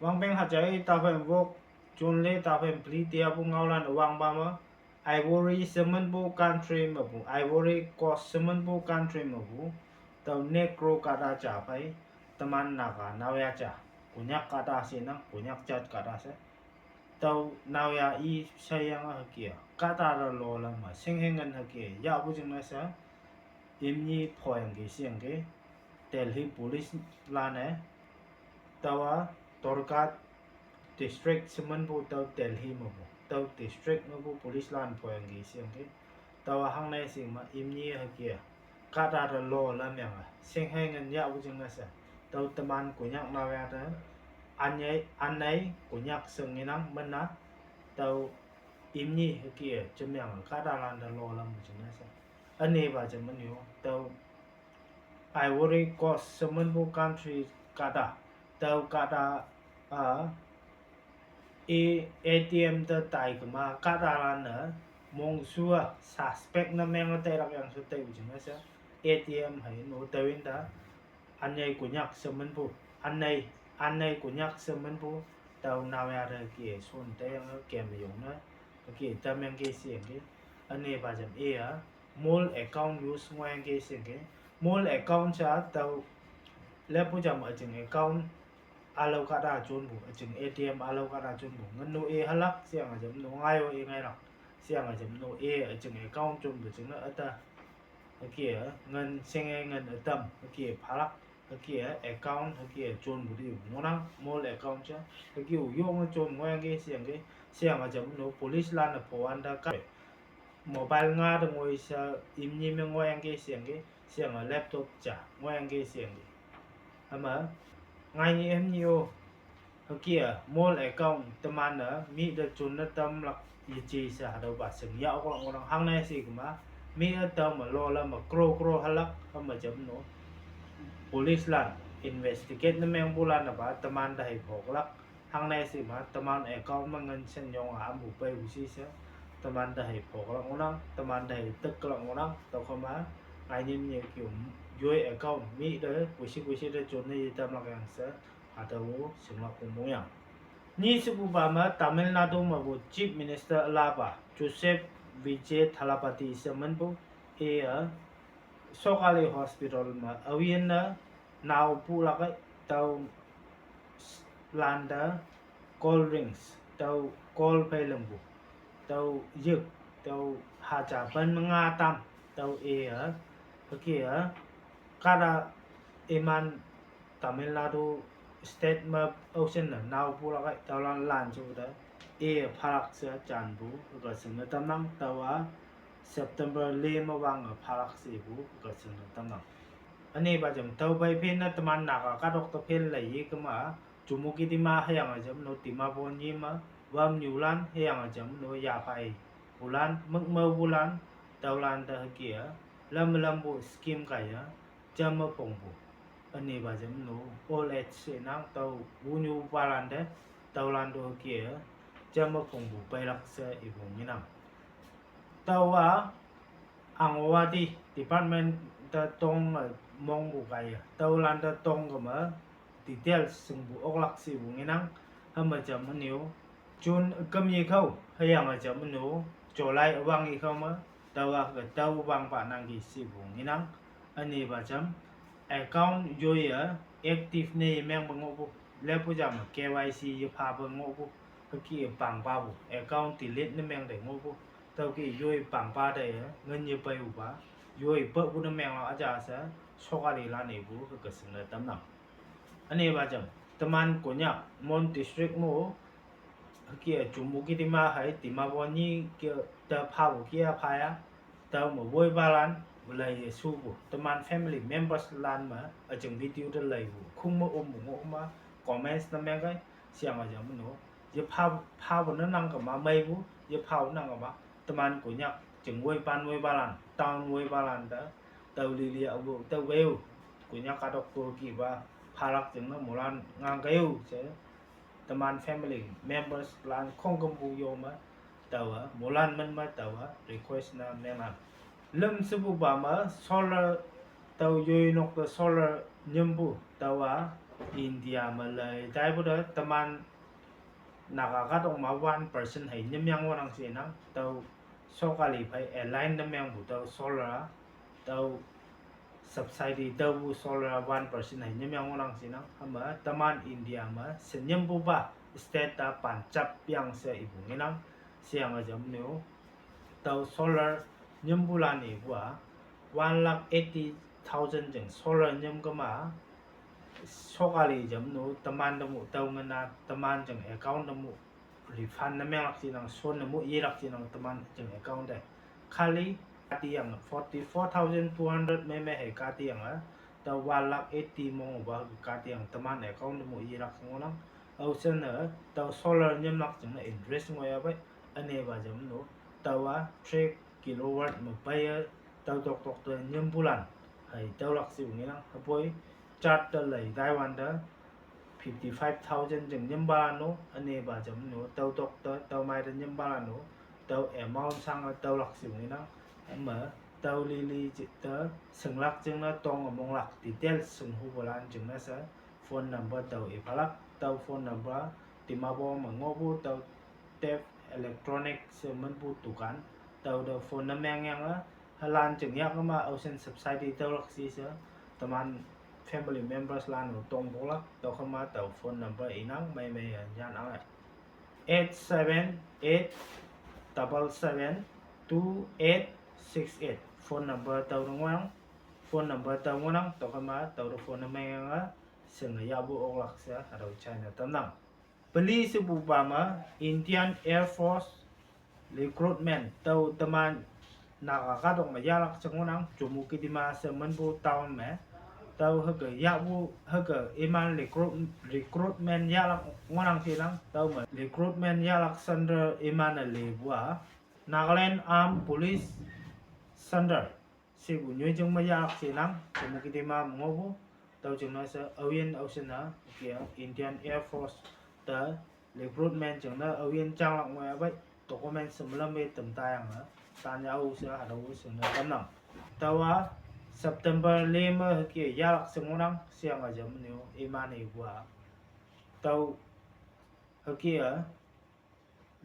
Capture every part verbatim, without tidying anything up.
Wangpeng hachai taphai wok, June le taphai pli tia pu ngaolan wangpa ma, Ivory semen pu country ma pu, Ivory Coast semen pu country ma pu, tau Negro kahta cha phai, teman Naga naoya cha, Konyak kahta si nang, Konyak jat kahta se. Tau naoya i sayang a hakia, kahta ra lo lam ma, sing hengen hakia, ya pu jing na sa, imni phoyang ke siang ke, Delhi police lan e, tawa Torkat district semen pu tau Delhi ma pu, tau district ma pu police lan phoyang ke siang ke, tawa hangne sing ma imni hakia, kahta ra lo lam yang a, sing hengen ya pu jing na sa, tau teman Konyak naoya ta, anyai, anai Konyak seng inang mena, tau imni hakia, chemyang kahta lan ta lo lam pu jing na sa. Ane ba jam anyo, tau Ivory Coast semen pu country kahta, tau kahta, a, e, A T M ta tai kama kahta lan na, mong sua, suspect na meng tai rak yang su tai pu jing na sa, A T M hai no tawin ta, anai Konyak semen pu, anai, anai Konyak semen pu, tau naoya ra ke son tai yang ke ma yong na, ke ta meng ke siang ke, ane ba jam e a, mol account use ngoi yang ke siang ke, mol account cha tau, le pu jam a jing account, alo kahta chun pu, a jing A T M alo kahta chun pu, ngan no e halak, siang a jam no ngai o e ngai lak, siang a jam no e, a jing account chun pu jing na ata, hakia, ngan sing e ngan atam, hakia, phalak, hakia, account, hakia, chun pu di, ngonang, mol account cha, hakia, u yong chun ngoi yang ke siang ke, siang a jam no, police lan a pho an ta ka, mobile nga ta ngoi sa, imni me ngoi yang ke siang ke, siang a laptop cha, ngoi yang ke siang ke. Ama, ngai ni em ni o, hakia, mol account teman na, mi da chun na tam lak, ye chi sa ha dau ba sing ya ko lang ko lang hang na si kuma, mi a tau ma lo la ma kro kro halak, ama jam no. Police lan, investigate na meng pu lan na ba, teman da hai phok lak, hang na si ma, teman account ma ngan sen yong a am bu pai bu si sa, teman da hai phok lak ko lang, teman da hai tek lak ko lang, tau ko ma, ngai ni ni kiu, yoi account, mi da, kusi kusi da chun na ye tam lak yang sa, Atau sing lak kung mong yang. Ni sepu ba ma Tamil Nadu ma bu Chief Minister la ba Joseph Vijay Thalapathy semen bu e a sokali hospital ma awien na nau pu lak ai tau landa call rings tau call pai leng bu tau yek tau haja ban menga tam tau e a pake a kada iman Tamil Nadu state ma ocean na nau pu lak ai tau lan lan chu da e phalak se chan bu ka sing na tam nang tau a September le ma wang a phalak se bu ka sing na tam nang. Ani ba jam tau bai phen na teman na ka ka dok ta phen lai ye kama Chumukidima heyang a jam no Dimapur ni ma wam Newland heyang a jam no Yaphai bulan mukmau bulan tau lan ta hakia lam lam bu scheme kaya jam ma phong bu. Ani ba jam no old age se nang tau bu nyu ba lan de tau lan do hakia jam ma phong bu pai lak se i bu ni nang. Tau a Anganwadi department ta tong a mong bu kaya tau lan ta tong kama details sing bu oklak si bu nginang hama jam aniu June kam ye khau heyang a jam aniu July awang ye khau ma tau a ka tau bang pa nang ki si bu nginang ani ba jam account yoi a active ne meng ba ngo bu le pu jam K Y C ye pha ba ngo bu ka ki bang pa bu account delete ne meng de ngo bu tau ki yoi bang pa de ngan ye pai bu ba yoi pa bu ne meng la aja sa sokali la ne bu ka sing le tam nang. Ani ba jam teman Konyak Mon district mo hakia Chumukidima hai Dimapur ni ke ta pha bu kia pha ya tau ma woi ba lan bu lai ye su bu teman family members lan ma a jing video ta lai bu khung ma um bu ngo ma comments na meng kai siang a jam no ye pha pha bu na nang ka ma mai bu ye pha bu nang ka ma teman Konyak jing woi ban woi ba lan town woi ba lan ta tau li li a bu tau weu Konyak ka dok ko ki ba phalak jing na mulan ngang ka yu se teman family members lan khong kam bu yo ma tau a mulan man ma tau a request na meng a lem se bu ba ma solar tau yoi nok ta solar nyem bu tau a India me lei taipu te teman Naga kahtok me one percent hei nyemyang ngohnang shenang, tüo sokali phei align ne mengpu tüo solar, tüo subsidy tüopu solar one percent hei nyemyang ngohnang shenang, hüme teman India me shenyempupa state ta Punjab yang she ipu ngenang, sheyange jamnyu tüo solar nyempulan ipu a, one lakh eighty thousand jing solar nyem kema, sokali jamnyu teman te mu tüo ngena teman jing account te mu refund ne menglak shenang, shon ne mu yelak shenang teman jing account te. Kali katiang forty-four thousand two hundred mei mei hei katiang a, tüo one lakh eighty mong opa katiang teman account te mu yelak ngohnang. Aoshinne tüo solar nyemlak jingne interest ngoiya pei, ünepa jamnyu tüowa three kilowatt me peiye tüo tok tok te nyempulan hei tüolak shipu ngenang. Hüpoi chart te lei taiwante fifty-five thousand jing nyempalan-o, ünepa jamnyu tüo tok te tüo mei te nyempalan-o, tüo amount shange tüolak shipu ngenang. Hüme tüo lili ji te shinglak jingne tonge monglak details shinghupulan jingne she phone number tüo iphalak, tüo phone number Dimapur me ngohpu tüo Dev Electronic she minpu dukan, tüo te phone ne mengyange, hülan jing yak ma aoshin subsidy tüolak shi she, teman family members lan-o tongpoklak, tüokhema tüo phone number inang mei mei-e nyanange. Eight seven eight double seven two eight six eight phone number tüo ngohnang, phone number tüo ngohnang, tüokhema tüo te phone ne mengyange, shinge yahpu oklak she hatüo china tamnang. Peli shepupa me Indian Air Force recruitment tüo teman Naga kahtok me yahlak she ngohnang, Chümoukedima she minpu town me. Tüo hüke yahpu hüke iman recruit, recruitment yahlak ngohnang shenang, tüo me recruitment yahlak center iman-e lepu a Nagaland Armed Police Center shepu nyoijing me yahlak shenang, Chümoukedima me ngohpu. Tüo jingne she aoyin aoshin-a ke Indian Air Force te recruitment jingne aoyin janglak ngoiya pei, document shemelam pe tamtayange, tanya-o she hatüo shingne tamnang. Tüowa September le me hüke yahlak she ngohnang, sheyange jamnyu iman-e ipu a tüo hüke a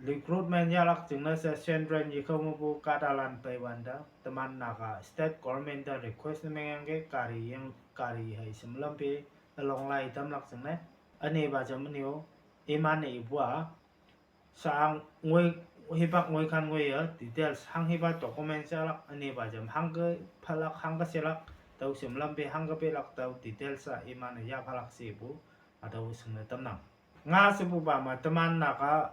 recruitment yahlak jingne she central yekao mepu kahtalan peiwante teman Naga state government te request ne mengyangki gari yang, gari hei shemelam pe ülong lai tamlak jingne. Ünepa jamnyu iman-e ipu a shang ngoi, hipak ngoi khan ngoiye details hanghipa document shelak, ünepa jam hangke phalak, hangke shelak, tüo shemelam pe hangke pelak, tüo details a iman-e yaphalak she ipu hatüo shingne tamnang. Nga shepupa me teman Naga,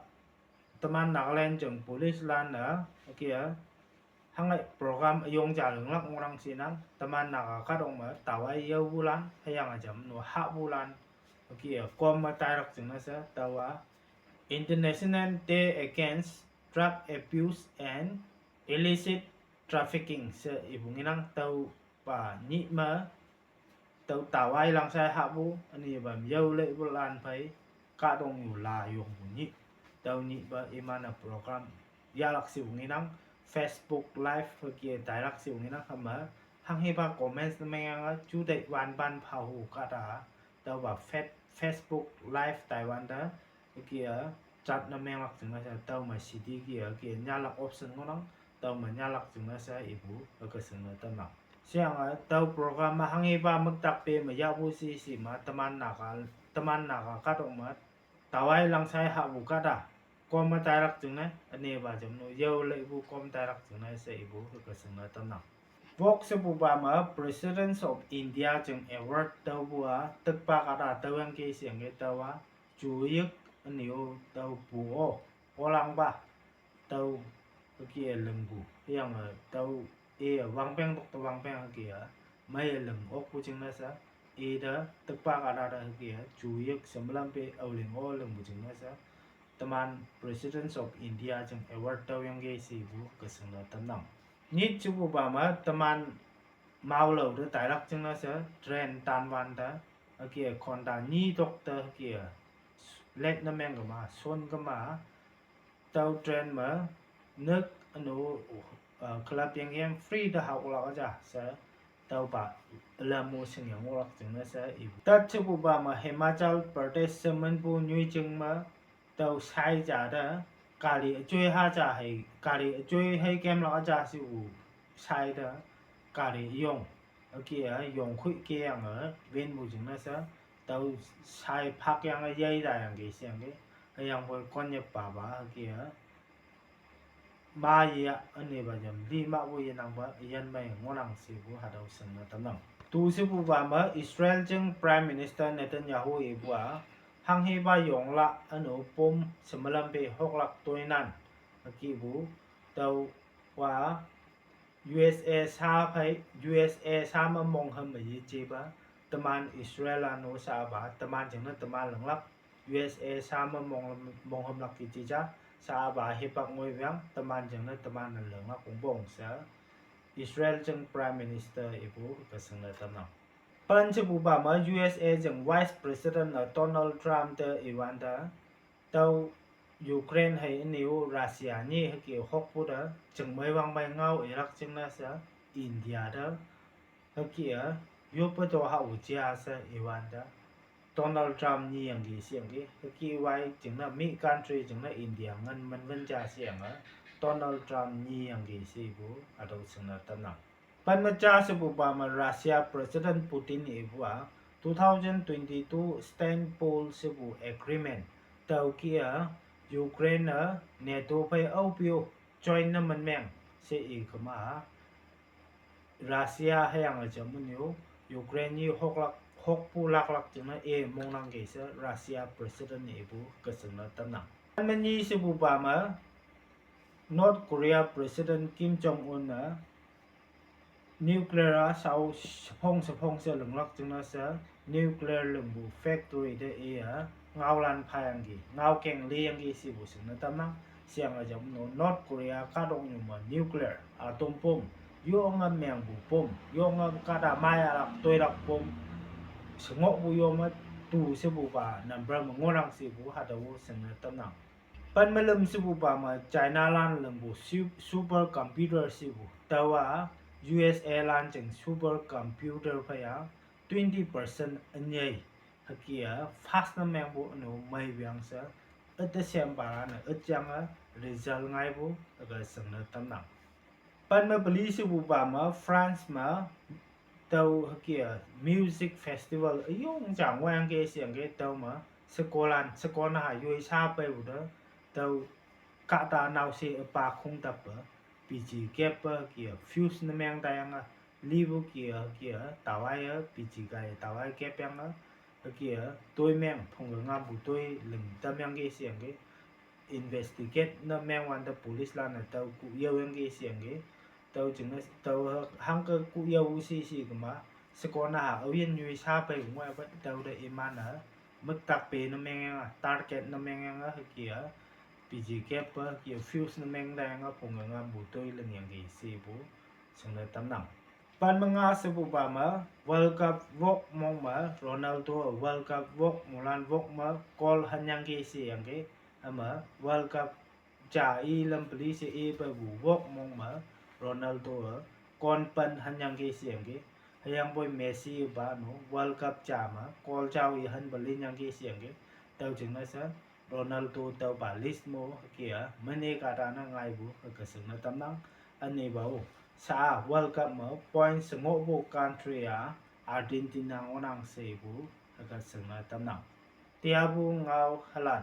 teman Nagaland jing police lan-e hüke a hangei program üyong ja linglak ngohnang shenang, teman Naga kahtok me taowa yaopulan hüyange jamnyu hahpulan hüke a kom me tailak jingne she tüowa International Day Against Drug Abuse and Illicit Trafficking she ipu ngenang. Tüopa nyih me tüo taowa ilangshai hahpu, ünepa yao leipulan phei kahtoknyu la yongpu nyih, tüo nyihpa iman-e program yahlak shepu ngenang. Facebook Live hüke tailak shepu ngenang, hüme hanghipa comments ne mengyange juteih wanpan phahu kahta, tüopa Fe-, Facebook Live taiwante hüke a chat ne menglak jingne she tüo me city ke hüke nyahlak option ngohnang, tüo me nyahlak jingne she ipu hüke shingne tamnang. Sheyange tüo program me hanghipa müktak pe me yahpu she she me teman Naga, teman Naga kahtok me taowa ilangshai hahpu kahta kom me tailak jingne, ünepa jamnyu yao leipu kom tailak jingne she ipu hüke shingne tamnang. Wok shepupa me President of India jing award tüopu a tükpa kahta tüoyangki sheyangki tüowa, juyik ünyu tüopu-o, olangpa tüo hüke lingpu, hüyange tüo i wangpeng tok te wangpeng hüke a meiye ling okpu jingne she, ite tükpa kahta te hüke a juyik shemelam pe aoling-o lingpu jingne she, teman President of India jing award tüoyangki she ipu hüke shingne tamnang. Nyit shepupa me teman Maolao te tailak jingne she train tanwante hüke khonta nyi tok te hüke let ne meng kema, shon kema, tüo train me nük ünu, uh, club yang yang free te haolak ja she Tüopa ülam mo shingyang ngohlak jingne she ipu. Tat shepupa me Himachal Pradesh she minpu nyoijing me tüo sai ja te, gari üjoi ha ja hei, gari üjoi hei kemlak ja shepu sai te, gari yong, üke a yong khoi keyange winpu jingne she, tüo sai phakyange yei tayangki sheyangki, hüyangpoi konnyüp papa hüke a ma ye-a, ünepa jam li mahpu yenangpa, üyin mei ngohnang shepu hatüo shingne tamnang. Tu shepupa me Israel jing Prime Minister Netanyahu ipu a, hanghepa yongla üno pom shemalam pe hoklak toinan, hükepu, tüowa U S A sha phei, U S A sha me mongham me yejepa, teman Israel a no shapa, teman jingne teman linglak, U S A sha me mong, mongham lak ki jija, shapa hipak ngoi wang, teman jingne teman ne linglak ongpong she, Israel jing Prime Minister ipu ke shingne tamnang. Pen shepupa me U S A jing Vice President ne Donald Trump te iwante, tüo Ukraine hei üneo Russia nyi hüke hokpu te, jingmei wangmei ngao ilak jingne she, India te, hüke a, yoppe to hao jia she iwante, Donald Trump nyiyangki sheyangki, hüke wai jingne mi country jingne India ngan minwün ja sheyange, Donald Trump nyiyangki shepu, hatüo shingne tamnang. Pen me ja shepupa me Russia President Putin ipu a, two thousand twenty-two Istanbul shepu agreement, tüoke a, Ukraine a, NATO phei aopeo, join ne minmeng, she ikema, Russia hüyange jam üneo, Ukraine nyi hoklak, hokpu laklak jingne e mongnangki she Russia President ipu ke shingne tamnang. Pen me nyi shepupa me, North Korea President Kim Jong Un ne, nuclear a shao shephong shephong she linglak jingne she, nuclear lingpu factory te i a, ngaolan phayangki, ngaokeng leyangki shepu shingne tamnang, sheyange jam no North Korea kahtoknyu me nuclear, atom bomb, yonge mengpu bomb, yonge kahta mei alak toilak bomb, shengohpu yo me tu shepupa number me ngohnang shepu hatüo shingne tamnang. Pen me lüm shepupa me China lan lingpu su-, super computer shepu. Tüowa U S A lan jing super computer phei a twenty percent ünyei, hüke a fast ne mengpu üno mei weang she, üte sempa lan-e ütyange result ngaipu, hüke shingne tamnang. Pen me peli shepupa me France me, tüo hüke a music festival üyong ja ngohyangki sheyangki tüo me, shekolan, shekon ha yoi sha peipu te, tüo kahta naoshe üpa khongtap pe, piji kep pe hüke a fuse ne meng taiyange, lipu ke a hüke a tawai a piji kai tawai kepyange, hüke a toi meng phongke ngampu toi ling tamyangki sheyangki, investigate ne meng wante police lan-e tüo kuh yaoyangki sheyangki, tüo jingne tüo hangke kuh yao shi shi kema, shekon ha aoyin nyoi sha pei ngoipa tüo te iman-e, müktak pe ne mengyange, target ne mengyange hüke a, piji kep pe hüke fuse ne meng taiyange phongke ngampu toi lingyangki shepu, shingne tamnang. Pen me nga shepupa me, World Cup wok mong me, Ronaldo World Cup wok moilan wok me, goal hanyangki sheyangki, üme, World Cup ja i lüm peli she i peipu wok mong me, Ronaldo, kon pen hanyangki sheyangki, hüyangpoi Messi pa no, World Cup ja me, goal jao i hanpe linyangki sheyangki, tüo jingne she, Ronaldo tüopa list mo hüke a, mene kahta ne ngaipu hüke shingne tamnang, ünepa-o. Sha-a World Cup me point shengohpu country a, Argentina ngohnang shepu, hüke shingne tamnang. Tiapu ngao halan.